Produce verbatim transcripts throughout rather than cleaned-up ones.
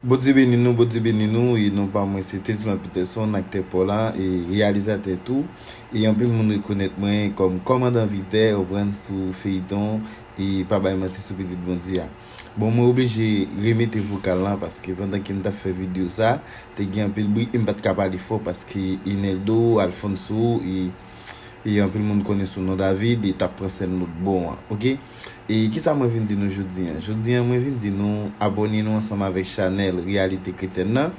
Bondye beni nou, Bondye beni nou, e non pa mwen se Tesma Peterson, aktè pa w la, e reyalizatè tou, e anpil moun rekonèt mwen kòm Kòmandan Pitè, ou konprann, sou feyton, e pa bay manti sou pitit Bondye a. Bon, mwen oblije remete vokal la, paske pandan ke m t ap fè videyo sa, te gen anpil bri, e m pa t ka pale fò, paske Eneldo, Alfonso, e e anpil moun konnen sou non David, e t ap pran sèn lòt bò an, oke? E kisa mwen vin di nou jodi an? Jodi an, mwen vin di nou abòne nou ansanm avèk chanèl Reyalite Kretyèn nan,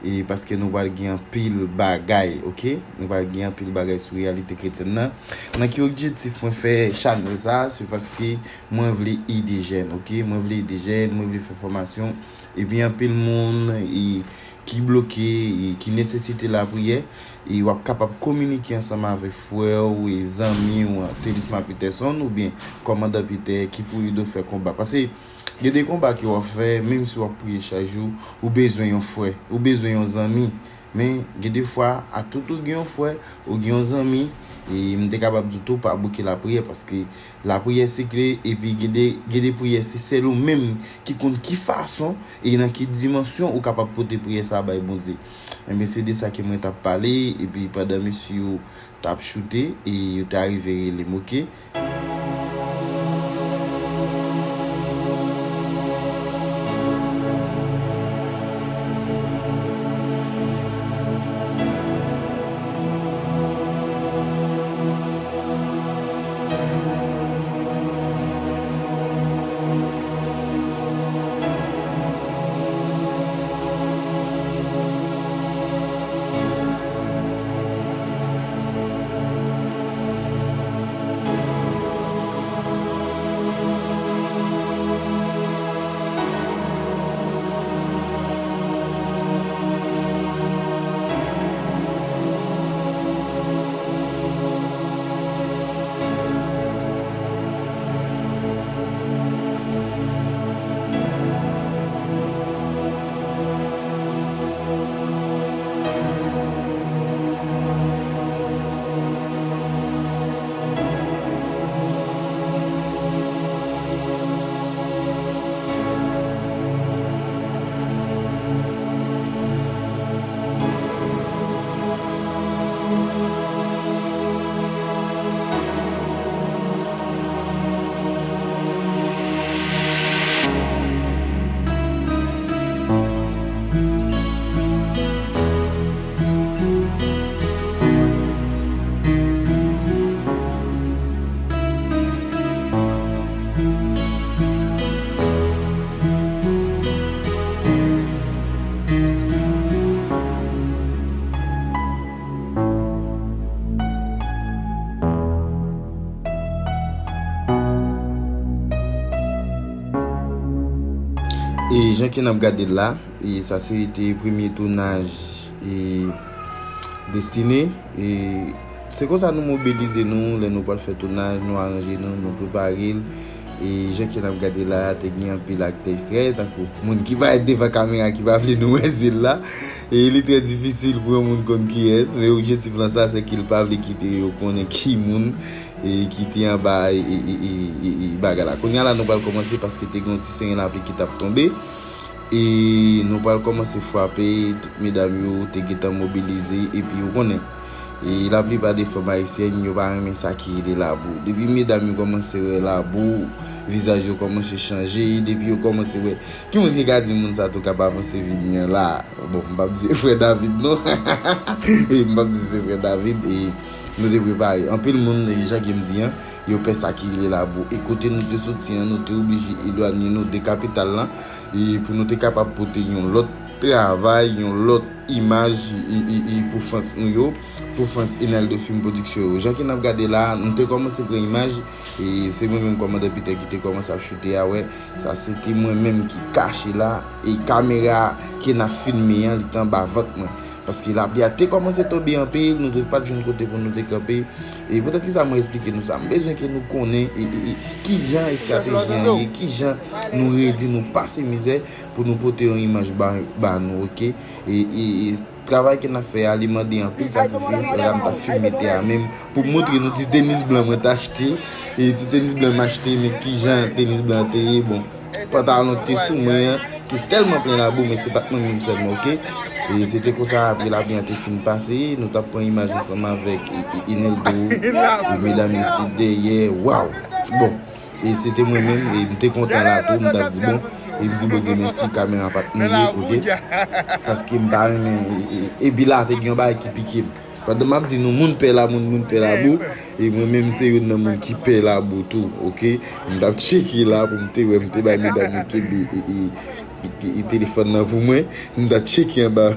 e paske nou pral gen anpil bagay, oke? Nou pral gen anpil bagay sou Reyalite Kretyèn nan. Nan ki objektif mwen fè chanèl sa a? Se paske mwen vle ede jèn, oke? Mwen vle ede jèn, mwen vle fè fòmasyon, epi anpil moun, e ki bloke, e ki nesesite lapriyè, e w ap kapab kominike ansanm avèk frè w e zanmi w, Telisma Peterson oubyen Kòmandan Pitè ki pou ede w fè konba. Paske gen de konba ke w ap fè, menm si w ap priye chak jou, ou bezwen yon frè, ou bezwen yon zanmi. Men, gen de fwa, a tout ou gen yon frè, ou gen yon zanmi, e m te kapab di w tou pa bouke lapriyè, paske lapriyè se kle, epi gen de, gen de priyè se sèl ou menm ki konn ki fason e nan ki dimansyon ou kapab pote priyè sa a bay Bondye. Enben, se de sa ke mwen t ap pale, epi pandan mesye yo t ap choute, e yo te arive rele m, oke? E jan ke n ap gade l la, e sa se te premye tounaj, e Destine, e se konsa nou mobilize nou, lè nou pral fè tounaj, nou aranje nou, nou prepare l. E jan ke n ap gade la, te gen anpil aktè estrè, tankou moun ki parèt devan kamera ki pa vle nou wè zye l la. E li trè difisil pou yon moun konn kiyès, men objektif lan sa, se ke l pa vle kite yo konnen ki moun, e ki te anba, e, e, e, e, e bagay la. Kounye a la, nou pral kòmanse paske te gen yon ti senyen lapli ki t ap tonbe. E nou pral kòmanse frape, tout medam yo te gentan mobilize, epi ou konnen, e laplipa de fanm ayisyèn, yo pa renmen sa ki rele labou. Depi medam yo kòmanse wè labou, vizaj yo kòmanse chanje, depi yo kòmanse wè, ki moun ki ka di moun sa tou k ap avanse vini an la? Bon, m p ap di se frè David non. E m p ap di se frè David, e nou te prepare. Anpil moun, e jan ke m di an, yo pè sa ki rele labou. E kote nou te soti an, nou te oblije elwanye nou de kapital lan, e pou nou te kapab pote yon lòt travay, yon lòt imaj, e, e, e pou fans nou yo, pou fans Eneldo Film Production yo. Jan ke n ap gade la, nou te kòmanse pran imaj, e se mwen menm kòmandan Pitè ki te kòmanse ap choute a, wè, sa se te mwen menm ki kache la, e kamera ke n ap filme an, li te anba vant mwen. Paske lapli a te kòmanse tonbe anpil, nou te pa t jwenn kote pou nou te kanpe. E poutèt ki sa mwen eksplike nou sa? M bezwen ke nou konnen, e, e, e, kijan estrateji an ye, kijan nou redi, nou pase mizè pou nou pote yon imaj ba, ba nou, oke? E, e, e travay ke n ap fè a, li mande anpil sakrifis. Wè la, m t ap filme tè a menm pou m montre nou ti tenis blan mwen t achte. E ti tenis blan m achte, men kijan tenis blan te ye, bon. Pantalon te sou mwen an, Te tèlman plen labou, men se pa t mwen menm sèlman, oke? E se te konsa, apre lapli a te fin pase, nou t ap pran imaj ansanm avèk e, e, Eneldo, e medam yo te dèyè, waw! Bon, e se te mwen menm, e m te kontan la tou, m t ap di, bon, e m di Bondye mèsi, kamera pa t mouye, oke? Paske m pa renmen, e, e, epi la, te gen yon bagay ki pike m. Pandan m ap di nou, moun pè labou, moun pè labou, e mwen menm se youn nan moun ki pè labou tou, oke? M t ap tcheke la pou m te wè, m te bay medam yo kenbe, e, e, e, e telefòn nan pou mwen, m t ap tcheke anba,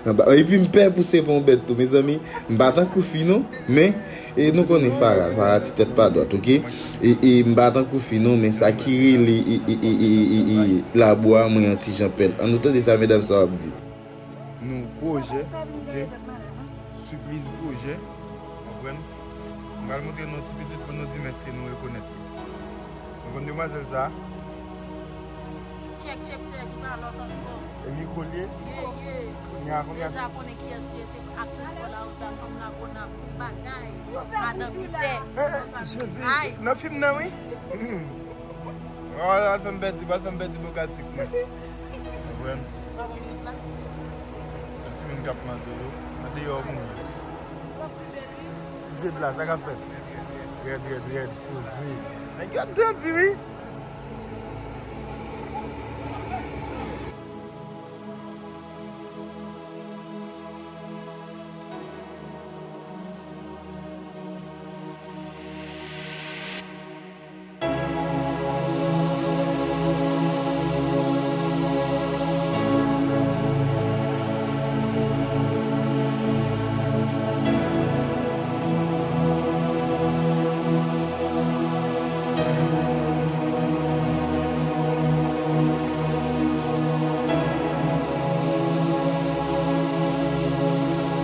anba. Epi m pè pou se pa yon bèt tou, mezanmi. M pa tankou fi non, men, e nou konnen Farah, Farah ti tèt pa dwat, oke? E, e m pa tankou fi non, men sa ki rele, e, e, labou a, mwen yon ti jan pè l. Ann nou tande sa medam sa w ap di. Nou pwojè, oke? Sipriz pwojè, konprann? M pral montre nou ti pitit pou nou di m èske nou rekonèt li. Nou konn demwazèl sa a? Tchèk, tchèk, tchèk, li pa lòt ankò. E mikwo l ye? Ye, ye. Kounye a, kounye a. Deja konnen kiyès li ye, se aktris Paula Rosa, fanm la gwo nap, bagay, madan Pitè. Eh, Jezi, ay, nan fim nan, wi. Pral fè m pèdi, pral fè m pèdi bokal sik mwen. Konprann? Tout timoun k ap mande yo, andeyò moun yo. Ti Jade la, sa k ap fèt? Rèd, rèd, rèd, poze. Nèg yo ap grandi, wi.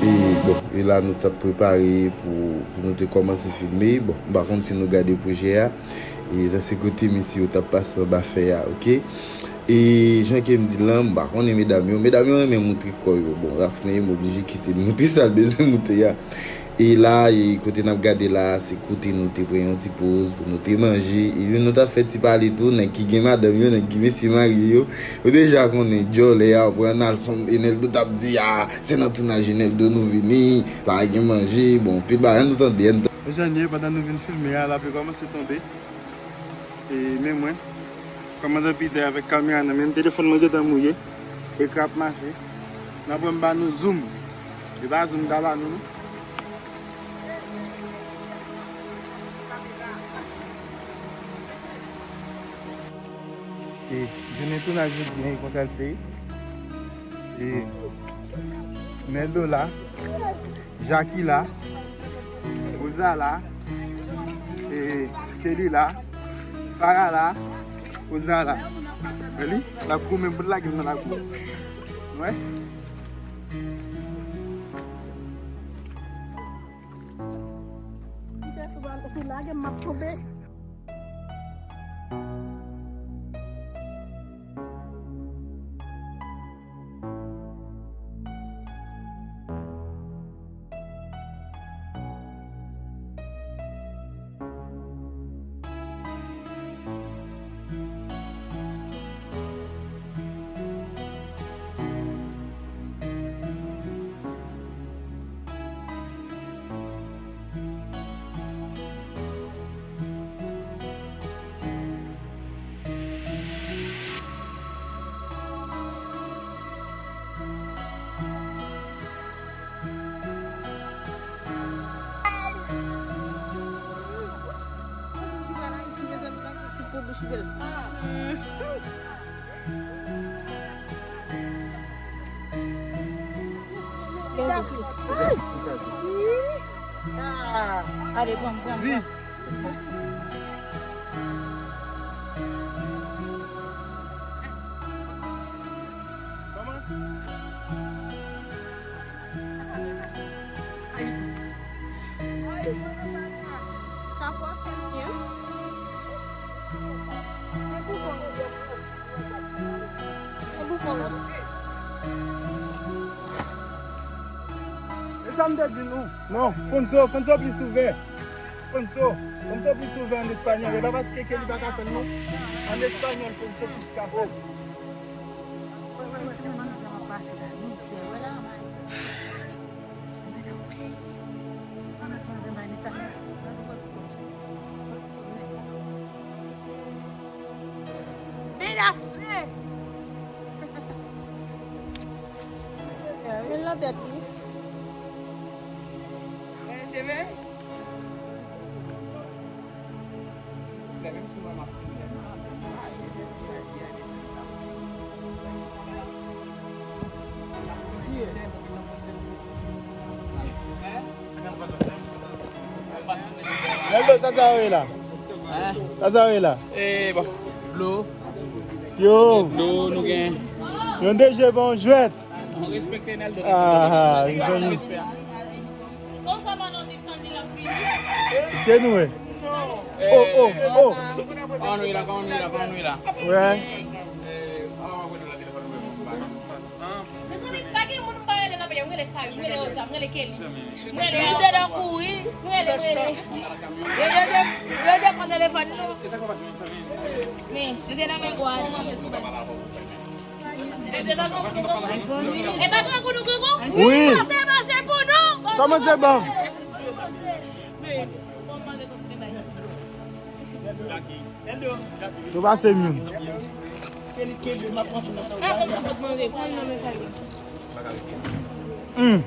E, bon, e la nou t ap prepare pou, pou nou te kòmanse filme. Bon, m pa konn si nou gade pwojè a. E sa se kote mesye yo t ap pase anba fè a, oke? E jan ke m di l lan, m pa konnen medam yo. Medam yo renmen moutre kò yo. Bon, Rafne, m oblije kite l moutre sa l bezwen moutre a. E la, e kote n ap gade la, se kote nou te pran yon ti poz pou nou te manje. E nou t ap fè ti pale tou, nèg ki gen madanm yo, nèg ki mesye marye yo. Ou deja konnen djòlè a, pran al fanm Eneldo t ap di, a, se nan tounaj Eneldo nou vini, pa gen manje, bon, anpil bagay, ann nou tande, ann nou tande. Jan ye, pandan nou vin filme a, lapli kòmanse tonbe. E men mwen, kòmandan Pitè avèk kamera nan men m, telefòn mwen gentan mouye, ekran ap mache. N ap wè m ba nou zoom. E pa zoom m ta ba nou, non. E jounen tounaj jodi a, e konsa l te ye. E Eneldo la. Jackie la, Rosa la, e Kelly la, Farah la, Rosa la. Wè li? L ap goumen pou l lage m nan lakou. Wè? Pitè, si w lage m, m ap tonbe. Ale, pran, pran, pran. Sa pou ap fè l byen. Men pou kò. Men pou kò. E sa m te di nou. Non, Fonso, Fonso plis ouvè. Fonso, Fonso plis ouvè an espanyòl. E pa paske ke li pa ka fè l non. An espanyòl, Fonso plis ka fè l. Pase la mizè, wè la, may. Mwen nan peyi. Mwen nan peyi. Bèl afè. Men nan tèt li. Neldo, sa sa yo ye la? Hein? Sa sa yo ye la? Eh, bon. Dlo. Yo. Dlo, nou gen. Yon D J pa yon jwèt. Nou respekte Neldo. Ah, mezanmi. Respè. Se nou, wi. Oh, oh, oh. Kòman nou ye la, kòman nou ye la, kòman nou ye la? Wè. Eh, ah, wè, wè, wè, wè, wè, wè. Mezanmi, pa gen moun m pa rele nan peyi a, m rele Sayou, m rele Oza, m rele Kelly. M rele Li te nan kouri. M rele, m rele. Yo, yo de, yo de pran telefòn nou. Men, li te nan men gwa. E pa gangou nou gangou? Wi. Sa te mache pou nou. Kòman se bon? Nou pase moun. Hmm.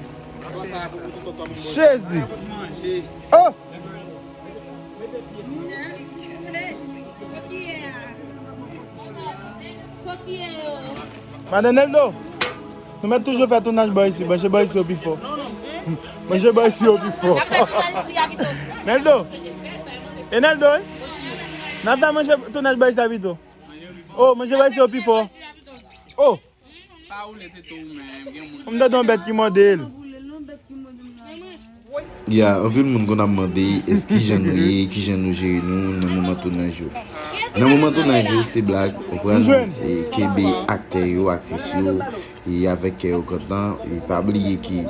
Jezi. Oh! Madan Neldo, nou mèt toujou fè tounaj bò isi. Branche bò isi yo pi fò. Branche bò isi yo pi fò. Neldo. E Neldo, wi? N ap fè manje tounaj bò isi a pito. Oh, manje bò isi yo pi fò. Oh. M tande yon bèt ki mòde l. Ya, anpil moun konn ap mande, èske kijan nou ye, kijan nou jere nou nan moman tounaj yo. Nan moman tounaj yo, se blag, konprann, se kenbe aktè yo, aktris yo, e avèk kè yo kontan, e pa bliye ke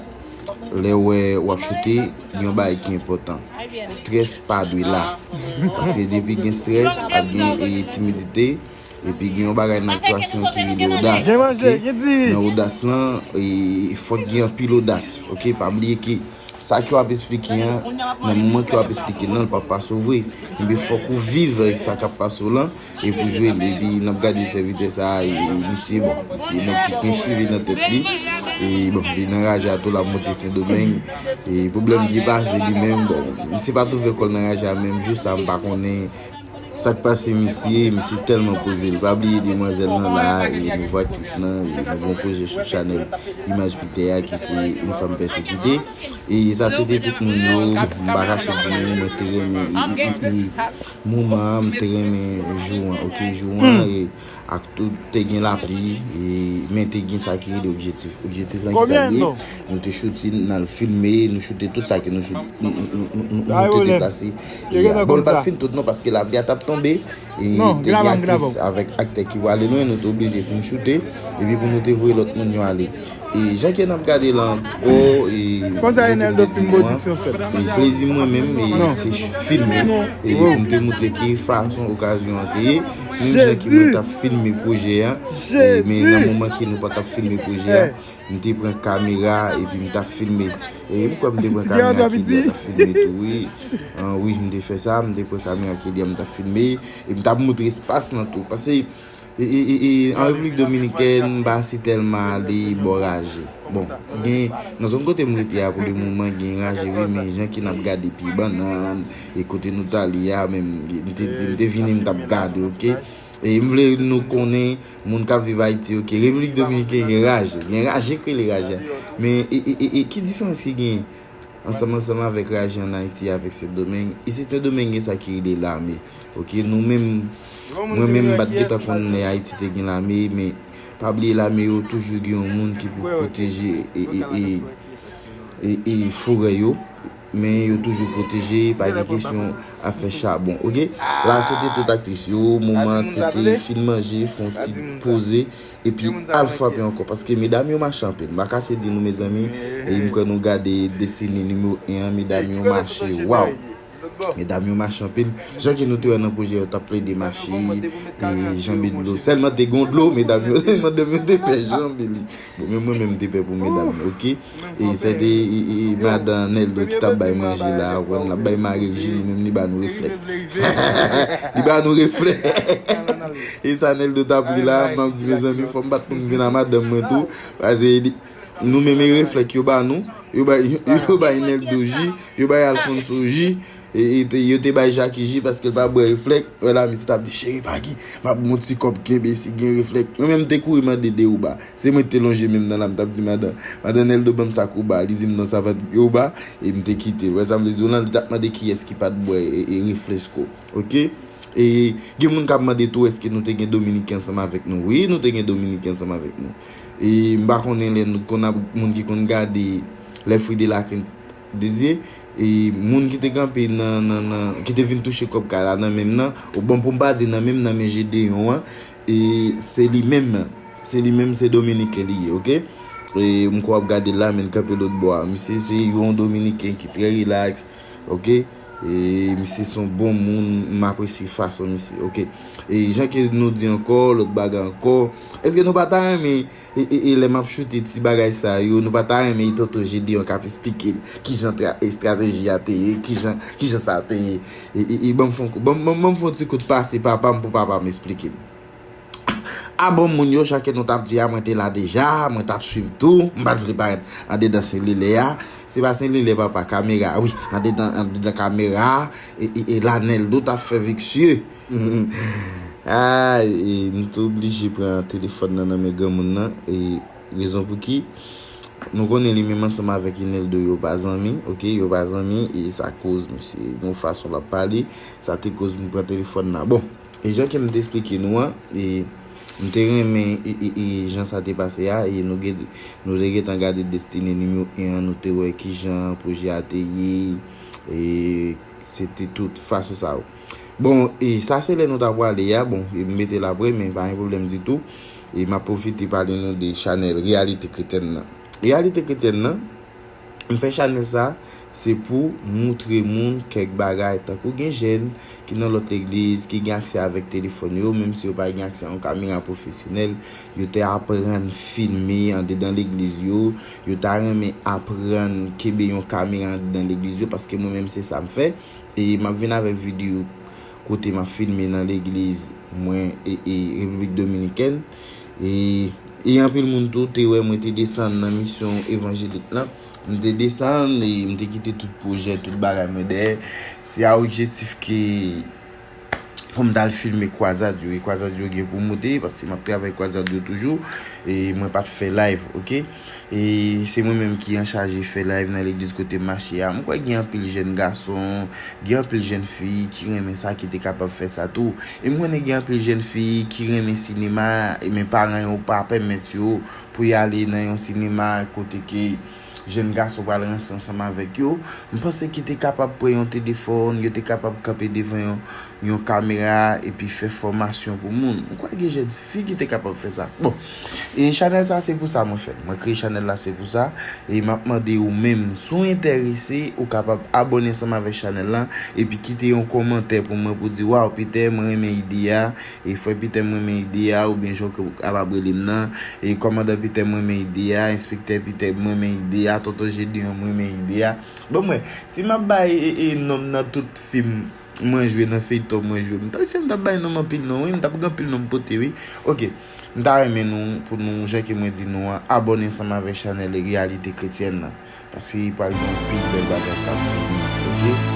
lè w wè w ap choute, gen yon bagay ki enpòtan. Estrès pa dwe la. Paske depi gen estrès, ap gen, e, timidite, epi gen yon bagay nan aktyasyon ki rele odas, ok? Nan odas lan, e, fòk gen anpil odas, ok? Pa bliye ke sa ke w ap esplike an, nan moman ke w ap esplike l lan, l p ap pase w vre. Ebyen, fòk ou viv sa k ap pase w lan, epi w jwe l. Epi n ap gade sèvitè sa a, e, misye, bon, se nèg ki plen cheve nan tèt li. E, bon, li nan raje a tou, l ap monte Sendomeng. E, pwoblèm ki pase li menm, bon, misye pa twouve kò l nan raje a menm jou sa, m pa konnen sa k pase misye, misye tèlman poze l. Pa bliye demwazèl lan la, e nouvo aktris lan, e nou gen yon pwojè sou chanèl Imaj Pitè a ki se Une femme persécutée. E sa se te tout moun yo, m pa kache di nou, mwen te renmen, e, e, e, e, moman an, m te renmen jou an, ok, jou an, e, ak tout, te gen lapli, e, men te gen sa ki rele objektif. Objektif lan ki sa l ye? Nou te choute, n al filme, nou choute tout sa ke nou choute, nou, nou, nou, nou, nou te deplase. E, bon, l pa t fin tout non, paske lapli a t ap tonbe, e te gen aktris avèk aktè ki prale lwen, nou te oblije fin choute, epi pou nou te voye lòt moun yo ale. E jan ke n ap gade la ankò, e, jan ke m te di nou an, e plezi mwen menm, e se ch-, filme, e pou m te montre ki fason okazyon an te ye, menm jan ke mwen t ap filme pwojè a, e, men nan moman ke nou pa t ap filme pwojè a, m te pran kamera epi m t ap filme. E m kwè m te pran kamera Kelly a t ap filme tou, wi. An, wi, m te fè sa, m te pran kamera Kelly a, m t ap filme, e m t ap montre espas lan tou. Paske, e, e, e, e, an Repiblik Dominikèn, m pa si tèlman ale bò raje. Bon, gen, nan zòn kote m rete a pou le moman, gen raje, wi, men jan ke n ap gade pye bannann, e kote nou t ale a, menm, m te di, m te vini, m t ap gade, ok? E m vle nou konnen, moun k ap viv Ayiti, ok, Repiblik Dominikèn gen raje, gen raje k rele raje. Men, e, e, e, e, ki diferans ki gen ansanm, ansanm avèk raje ann Ayiti avèk Sendomeng? Isit Sendomeng gen sa ki rele lame, ok? Nou menm, mwen menm, m pa t gentan konn lè Ayiti te gen lame, men pa bliye lame yo toujou gen yon moun ki pou pwoteje e, e, e, e, e forè yo. Men yo toujou pwoteje, pa gen kesyon afè chabon, ok? La, se te tout aktris yo, moman an, se te fin manje, fè yon ti poze, epi al frape ankò, paske medam yo mache anpil. M pa kache di nou, mezanmi, e m kwè nou gade desini nimewo en an, medam yo mache, waw! Medam yo mache anpil. Jan ke nou te wè nan pwojè yo t ap plede mache, e, janbe dlo. Sèlman te gon dlo, medam yo, madanm yo te pè janbe li. Bon, men mwen menm te pè pou medam yo, oke? E se te, e, e, madan Neldo ki t ap bay manje la, wè, l ap bay mari l ji, nou menm li ba nou reflè. Li ba nou reflè. E sa Neldo t ap ri la, m ap di, mezanmi, fò m bat pou m vin a madanm mwen tou. Paske li, nou menm e reflè yo ba nou, yo bay, yo bay Neldo ji, yo bay Alfonso ji, e, e te, yo te bay Jackie ji paske l pa bwè reflè. Wè la, misye t ap di, cheri Paki, m ap ba w yon ti kòb kenbe si gen reflè. Mwen menm te kouri mande de Uber. Se mwen ki te lonje men m nan la, m t ap di madan, madan Neldo ban m sak Uber. Li di m non, sa pa t Uber, e m te kite l. Wè sa m vle di w lan, li t ap mande kiyès ki pa t bwè, e, e refresco. Oke? E gen moun k ap mande tou, èske nou te gen Dominiken ansanm avèk nou? Wi, nou te gen Dominiken ansanm avèk nou. E m pa konnen lè nou konn ap, moun ki konn gade Les Fruits de la Crainte de Dieu, e moun ki te kanpe nan, nan, nan, ki te vin touche kòb kay la nan men m nan, ou bon, pou m pa di nan men m nan, men Gedeon an, e se li menm, se li menm, se Dominiken li ye, oke? E m kwè w ap gade l la, men l kanpe lòt bò a. Misye se yon Dominiken ki trè rilaks, oke? E misye se yon bon moun, m apresye fason misye, oke? E jan ke nou di ankò, lòt bagay ankò, èske nou pa ta renmen, e, e, e lè m ap choute ti bagay sa yo, nou pa ta renmen tonton Gedeon k ap esplike l kijan tra-, estrateji a te ye, kijan, kijan sa te ye? E, e, e ban m fè yon kou, ban m, ban m, ban m fè yon ti kout pase papa m pou papa m esplike m. A bon, moun yo, jan ke nou t ap di a, mwen te la deja, mwen t ap swiv tou, m pa t vle parèt andedan selilè a. Se pa selilè, papa, kamera, wi, andedan, andedan kamera, e, e, e la Neldo t ap fè viksye. Ah, e nou te oblije pran telefòn nan nan men granmoun nan, e rezon pou ki nou konnen li menm ansanm avèk Eneldo yo pa zanmi, oke, yo pa zanmi, e sa koz misye yon fason l ap pale, sa te koz m pran telefòn nan. Bon, e jan ke m te esplike nou an, e m te renmen, e, e, e jan sa te pase a, e nou gen, nou te gentan gade Destine nimewo en an, nou te wè kijan pwojè a te ye, e se te tout fason sa yo. Bon, e sa se lè nou ta prale a, bon, e m mete l apre, men pa gen pwoblèm ditou. E m ap pwofite pale nou de chanèl Reyalite Kretyèn nan. Reyalite Kretyèn nan, m fè chanèl sa, se pou moutre moun kèk bagay. Tankou gen jèn ki nan lòt legliz, ki gen aksè avèk telefòn yo, menm si yo pa gen aksè a yon kamera pwofesyonèl, yo te aprann filme andedan legliz yo, yo ta renmen aprann kenbe yon kamera andedan legliz yo, paske mwen menm se sa m fè. E m ap vin avèk videyo kote m ap filme nan legliz mwen, e, e Repiblik Dominikèn. E, e anpil moun tou te wè mwen te desann nan misyon evanjelik lan. M te desann, e m te kite tout pwojè, tout bagay mwen dèyè. Se a objektif ke pou m t al filme kwazad yo. E kwazad yo gen pou moute, paske m ap travay kwazad yo toujou. E mwen pa t fè live, oke? E se mwen menm ki an chaje fè live nan legliz kote m mache a. M kwè gen anpil jèn gason, gen anpil jèn fi ki renmen sa, ki te kapab fè sa tou. E m konnen gen anpil jèn fi ki renmen sinema, e men paran yo pa pèmèt yo pou y ale nan yon sinema kote ke jèn gason pral ranse ansanm avèk yo. M panse ki te kapab pran yon telefòn, yo te kapab kanpe devan yon, yon kamera epi fè fòmasyon pou moun. M kwè gen jèn fi ki te kapab fè sa. Bon, e chanèl sa se pou sa mwen fè l. Mwen kreye chanèl la se pou sa. E m ap mande ou menm, si w enterese, ou kapab abòne ansanm avèk chanèl la, epi kite yon kòmantè pou mwen pou di, waw, Peter, mwen renmen ide a, e frè Peter, mwen renmen ide a, oubyen jan w kapab rele m nan, e kòmandan Peter, mwen renmen ide a, enspektè Peter, mwen renmen ide a, tonton Gedeon, mwen renmen ide a. Bon, mwen, si m ap bay, e, e, nonm nan tout fim mwen jwe, nan feyton mwen jwe, m ta, si m t ap bay nonm anpil non, wi, m t ap gen anpil non m pote, wi. Oke. M ta renmen nou, pou nou, jan ke mwen di nou an, abòne ansanm avèk chanèl Reyalite Kretyèn nan. Paske pral gen anpil bèl bagay k ap vini, oke?